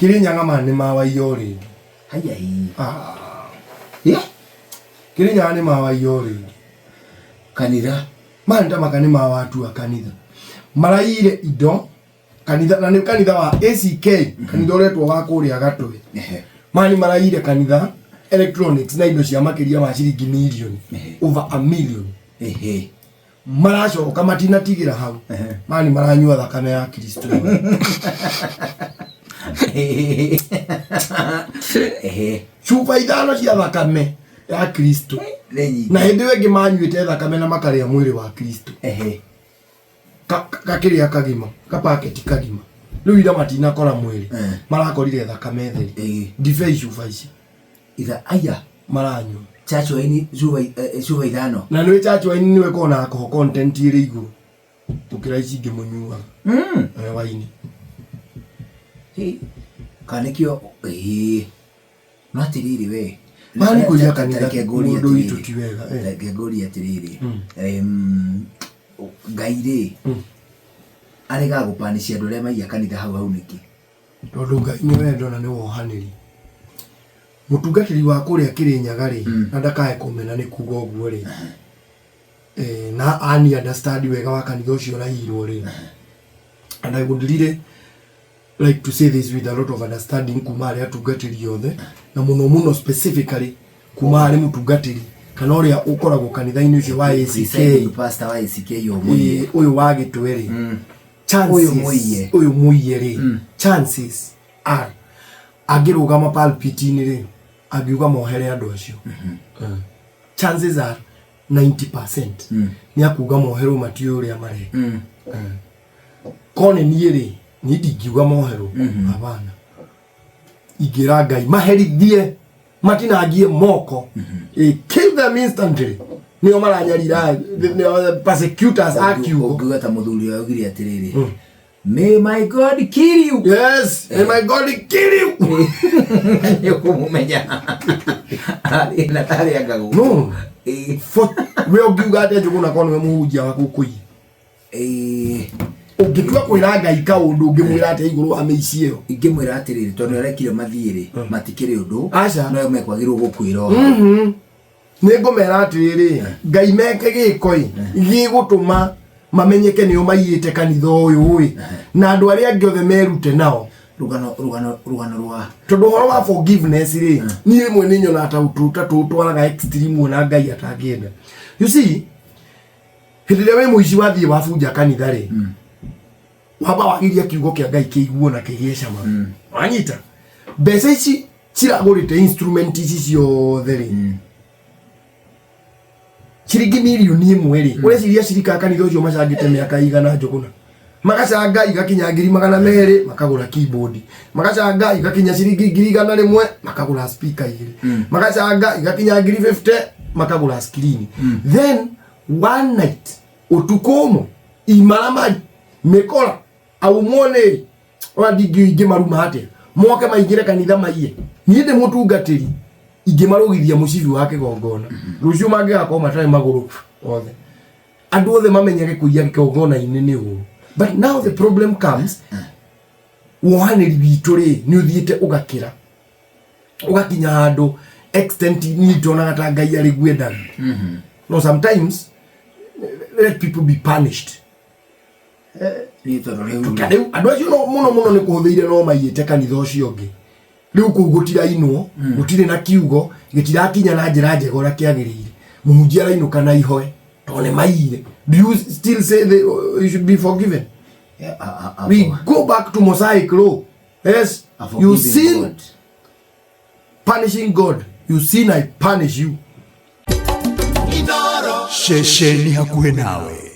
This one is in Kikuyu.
Kirinyaga ma nĩ mawaiyo rĩngĩ. Haya hii. Ah. Yeah. Kirinyaga nĩ mawaiyo rĩngĩ. Kanitha. Maya nĩ tamaka nĩ mawatua kanitha. Maraiyire indo kanitha na nĩ kanitha wa ACK kanitha ũretwo wa kũrĩa Gatũĩ. Ehe. Maya nĩ maraiyire kanitha electronics na indo cia makĩria ma ciringi mirioni Ehe. over a million. Ehe. Maracoka matinatigĩra hau. Ehe. Maya nĩ maranyua thakame ya Kristo. Ehe. Cuba ithano cia thakame ya Kristo. Nĩ nyingĩ. Na hĩndĩ ĩyo ĩngĩ manyuĩte thakame na makarĩa mwĩrĩ wa Kristo. Ehe. Kakĩrĩa kagima, kapaketi kagima. Rĩu ira matinakora mwĩrĩ. Eh. Marakorire thakame theri. Eh. Ndibei cuba ici Itha aya. maranyua. Church waini cuba cuba ithano. Na nĩwe church wine nĩwe ĩkoragwo na alcohol content ĩrĩ igũrũ gũkĩra ici ingĩ mũnyuaga. Eh, waini. Hĩ. Kana nĩkĩo ĩĩ. No atĩrĩrĩ we. Maya nĩ kũiya kanitha Reke ngũrie mũndũ witũ atĩrĩrĩ. ti wega. Eh. Reke ngũrie atĩrĩrĩ. Em, Ngai rĩ aregaga gũpanicia andũ arĩa maiya kanitha hau hau nĩkĩ? Tondũ Ngai nĩ wendo na nĩ wohanĩri. Mũtungatĩri wa kũrĩa Kĩrĩnyaga rĩ, na ndakae kũmena nĩ kuga ũguo rĩ, eh, na ani understand wega wa kanitha ũcio ũraiyirwo rĩ, and I would really like to say this with a lot of understanding kuma harĩ atungatĩri othe na mũno mũno specifically kuma harĩ mũtungatĩri kana ũrĩa ũkoragwo kanitha-inĩ ũcio wa ACK. Presiding pastor wa ACK ũyũ mũiye. Eh, ũyũ wa Gĩtwe rĩ, chances Ũyũ mũiye. ũyũ mũiye rĩ, chances are angĩrũgama pulpit-inĩ rĩ, angiuga mohere andũ acio. Chances are 90% nĩ akuga moherwo matiũĩ ũrĩa mareka. Ko nĩ niĩ rĩ, niĩ ndingiuga moherwo, hapana. Ingĩra Ngai maherithie, matinangie moko. Eh, kill them instantly. Nĩo maranyarira, the persecutors a kiugo. Ũngiuga ta mũthuri ũyũ augire atĩrĩrĩ, May my God kill you. Yes, may my God kill you. Nĩ ũkũmũmenya. Arĩ na tarĩ anga gũkũ. No. Ĩĩ. For, we ũngiuga atĩa Njũgũna korwo nĩwe mũhunjia wa gũkũ ii? Ĩĩ. Ũngĩtua kwĩra Ngai kaũndũ ũngĩmwĩra atĩa igũrũ wa mĩici ĩyo? Ingĩmwĩra atĩrĩrĩ, tondũ arekire mathiĩ rĩ, matikĩrĩ ũndũ. Aca. No mekwagĩrĩirwo gũkwĩra o hau. Nĩ ngũmera atĩrĩrĩ, Ngai meke gĩko ĩ gĩgũtũma mamenyeke nĩo maiyĩte kanitha ũyũ ĩ, na andũ arĩa angĩ othe merute nao. Rũgano rũgano rũgano rwa Tondũ ũhoro wa forgiveness rĩ, niĩ rĩmwe nĩ nyonaga ta ta tũtwaraga extreme ona Ngai atangĩenda. You see, hĩndĩ ĩrĩa wĩ mũici wathiĩ wabunja kanitha rĩ, wamba wagiria kiugo kĩa Ngai kĩiguo na kĩgĩe cama. Wanyita mbeca ici ciragũrĩte instrument ici ciothe rĩ, ciringi mirioni ĩmwe rĩ, ũreciria cirika kanitha ũcio macangĩte mĩaka igana Njũgũna? Magacanga igakinya 200,000, makagũra keyboard, magacanga igakinya ciringi 100,000, makagũra speaker igĩrĩ, magacanga igakinya 50,000, makagũra screen. Then one night, ũtukũ ũmwe, imaramari mĩkora aumwo nĩ ona ndingĩ ingĩmaruma atĩa moke maingĩre kanitha maiye. Niĩ ndĩ mũtungatĩri, ingĩmarũgithia mũcibi wa kĩgongona. Rũciũ mangĩgakorwo matarĩ magũrũ othe, andũ othe mamenyage kũiya kĩgongona-inĩ nĩ ũru. But now the problem comes, wohanĩri witũ rĩ, nĩ ũthiĩte ũgakĩra ũgakinya handũ extent niĩ ndonaga ta Ngai arĩ guendaga. No sometimes let people be punished. Niĩ tondũ rĩu Ta rĩu andũ acio no mũno mũno nĩ kũhũthĩire no maiyĩte kanitha ũcio ũngĩ. Rĩu kũu gũtirainwo, gũtirĩ na kiugo gĩtirakinya na njĩra njega ũrĩa kĩagĩrĩire. Mũhunjia arainũka na ihoe tondũ nĩ maiyire. Do you still say you should be forgiven? Yeah, a We go back to Mosaic law. Yes, a you forgiving sin, God. Punishing God. You sin, I punish you. Ceceni hakuhĩ nawe.